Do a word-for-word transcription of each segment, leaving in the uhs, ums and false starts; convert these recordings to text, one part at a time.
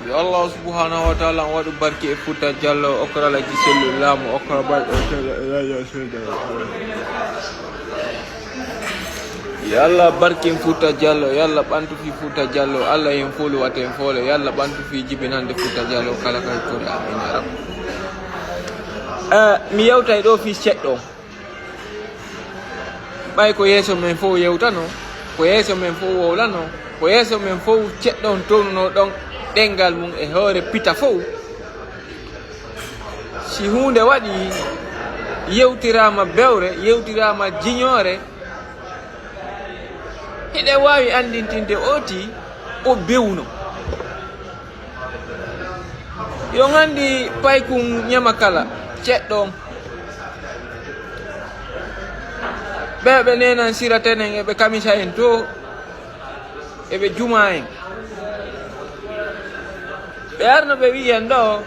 Yo Allah subhanahu wa ta'ala on waɗu barke e Fuuta Jallo, okkora Alhaji Sellu Laamu, okkora barke e Fuuta Jallo. Yo Allah barkin Fuuta Jallo, yo Allah ɓantu fi Fuuta Jallo, Allah hen fuu luwata en foole, yo Allah ɓantu fi jibinande Fuuta Jallo kala kay kore, amin ya rab. Eh, mi yewtay ɗo fi ceɗɗo. Ɓay ko yeeso men fof yewtano, ko yeeso men fof wowlano, ko yeeso men fof ceɗɗo on townuno ɗon ɗenngal mum e hoore Pita fof. Si huunde waɗi, yewtiraama bewre, yewtiraama jiñoore, hiɗen waawi anndintinde o tii o bewno. Yo nganndi paykun ñamakala ceɗɗo on. Ɓe ɓe neenan sira tenen e ɓe kamisa en to, e ɓe juma en. Ɓe arno ɓe wi'i en ɗo,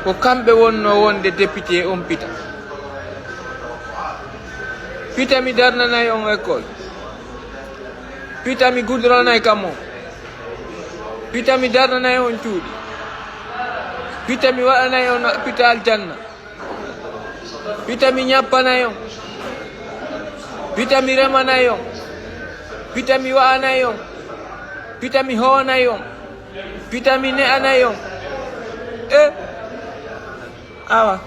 ko kamɓe wonno wonde député on Pita. Pita mi darnanay on école. Pita mi gudronay kam on. Pita mi darnanay on cuuɗi. Pita mi waɗanay on hôpital janna. Pita mi ñappanay on. Pita mi remanay on. Pita mi wa'anay on. Pita mi hoonay on. Pita mi ne'anay on. Eh. Awa.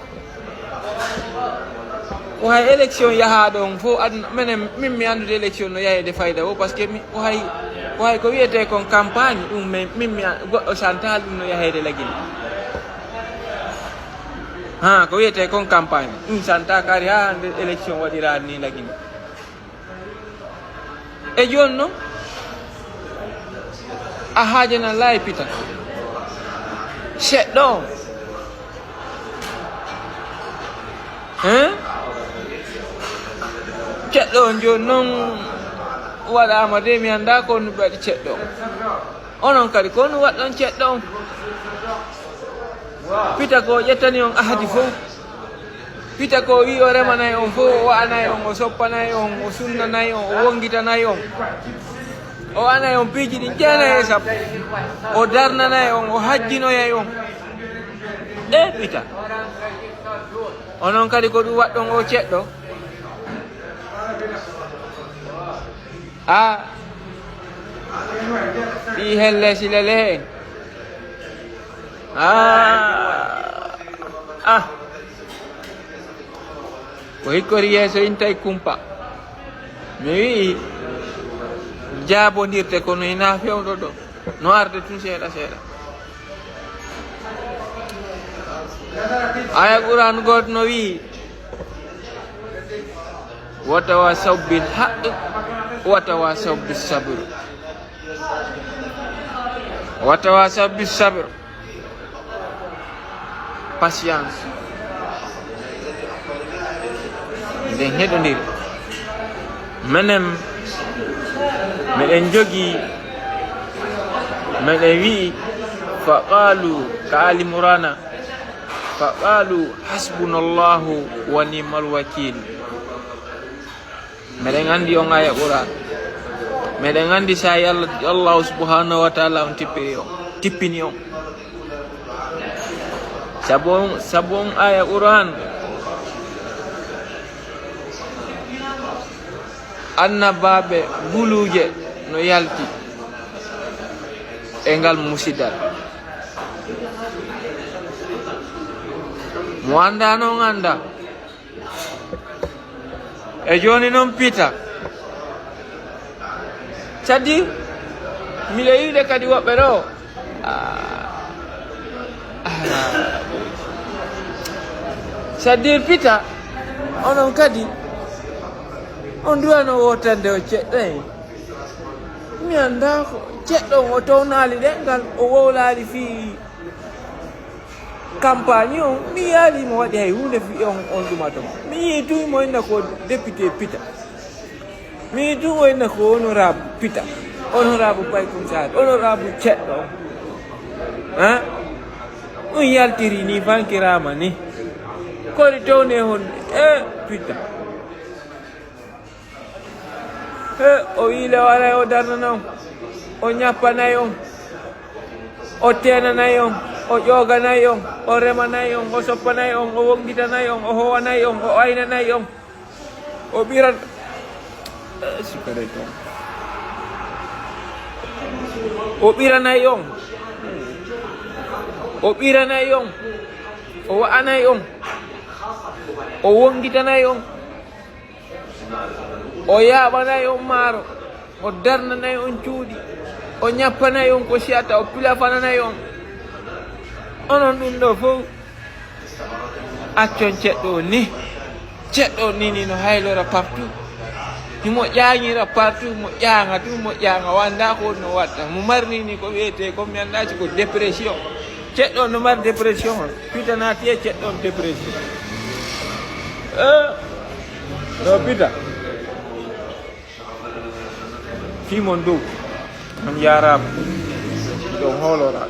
Ko hay élection yahaaɗo on fof aduna, menen, min mi anndude élection no yaheede fayda o, parce que mi, ko hay, ko hay ko wiyetee kon campagne, ɗum min, min mi an-, goɗɗo santaali ɗum no yaheede Lagine. Ha, ko wiyetee kon campagne, ɗum santaa kadi haa nde élection waɗiraani ni Lagine. E jooni noon, a haajana laay Pita. Ceɗɗo on. Hein? Ceɗɗo on jooni noon waɗaama de, mi anndaa ko on waɗi ceɗɗo on. Onon kadi ko on waɗɗon ceɗɗo on. Pita ko ƴettani on ahadi fof. Pita ko wi o remanay on fof, o wa'anay on, o soppanay on, o sunnanay on, o wongitanay on. O wa'anay on piiji ɗin jeenay e sappo. O darnanay on, o hajjinoyay on. E Pita. Onon kadi ko ɗum waɗɗon o ceɗɗo. A. Ɓii helle si lele en. Ah, ah. Ko hikkori yeeso intay kumpa. Mi wi'i, jaabondirte kono hinaa fewndo ɗo. No arde tun seeɗa seeɗa. Aya Qur'an gooto no wi'i, "Wa tawasaw bil haqqi, wa tawasaw bis sabr." Wa tawasaw bis sabr. Patience. Eɗen heɗondiri. Menen, meɗen jogii, meɗen wi'i, fa qaalu, ka Ali Imrana, fa qaalu, "Hasbunallahu wa ni'mal wakil." Meɗen anndi on aya Qur'an. Meɗen anndi so a Yalla, Allahu subhanahu wa ta'ala on tippiri on, tippini on. Sabu on, sabu on aya Qur'an. Annabaaɓe guluuje no yalti e ngal musidal. Mo anndaano on annda. E jooni noon Pita. Cadi, miɗo yi'ude kadi woɓɓe ɗo. Ah. Ah. Cadi Pita, onon kadi, on duwano wotande o ceɗɗo en. Mi anndaa ko ceɗɗo on o townaali ɗemngal, o wowlaali fii campagne on, mi yiyaali mo waɗi hay huunde fii on, on ɗuma toon. Mi yii tun mo inna ko député Pita. Mi yii tun o inna ko honorable Pita. Honorable Paykun Sarr, honorable ceɗɗo on. Ha? On yaltiri ni fankiraama ni. Kori towne hon, eh, Pita. He, o wiile waray o darnana on, o ñappanay on, o teenanay on, o ƴooganay on, o remanay on, o soppanay on, o wongitanay on, o howanay on, o aynanay on, o ɓiran, eh, sikare ton. O ɓiranay on, o ɓiranay on, o wa'anay on, o wongitanay on. O yaaɓanay on maaro, o darnanay on cuuɗi, o ñappanay on ko siyata, o pilafananay on. Onon ɗum ɗo fof, accon ceɗɗo on ni. Ceɗɗo on ni, ni no haylora partout. Himo ƴaañira partout, mo ƴaaŋa tun, mo ƴaaŋa wanda ko no watta. Mo marni ni ko wiyete, ko mi anndaa si ko dépression. Ceɗɗo on no mari dépression on. Fitanaati e ceɗɗo on dépression. Eh, no fita. Fii mon dow. On yaaraama. Ɗon hoolora.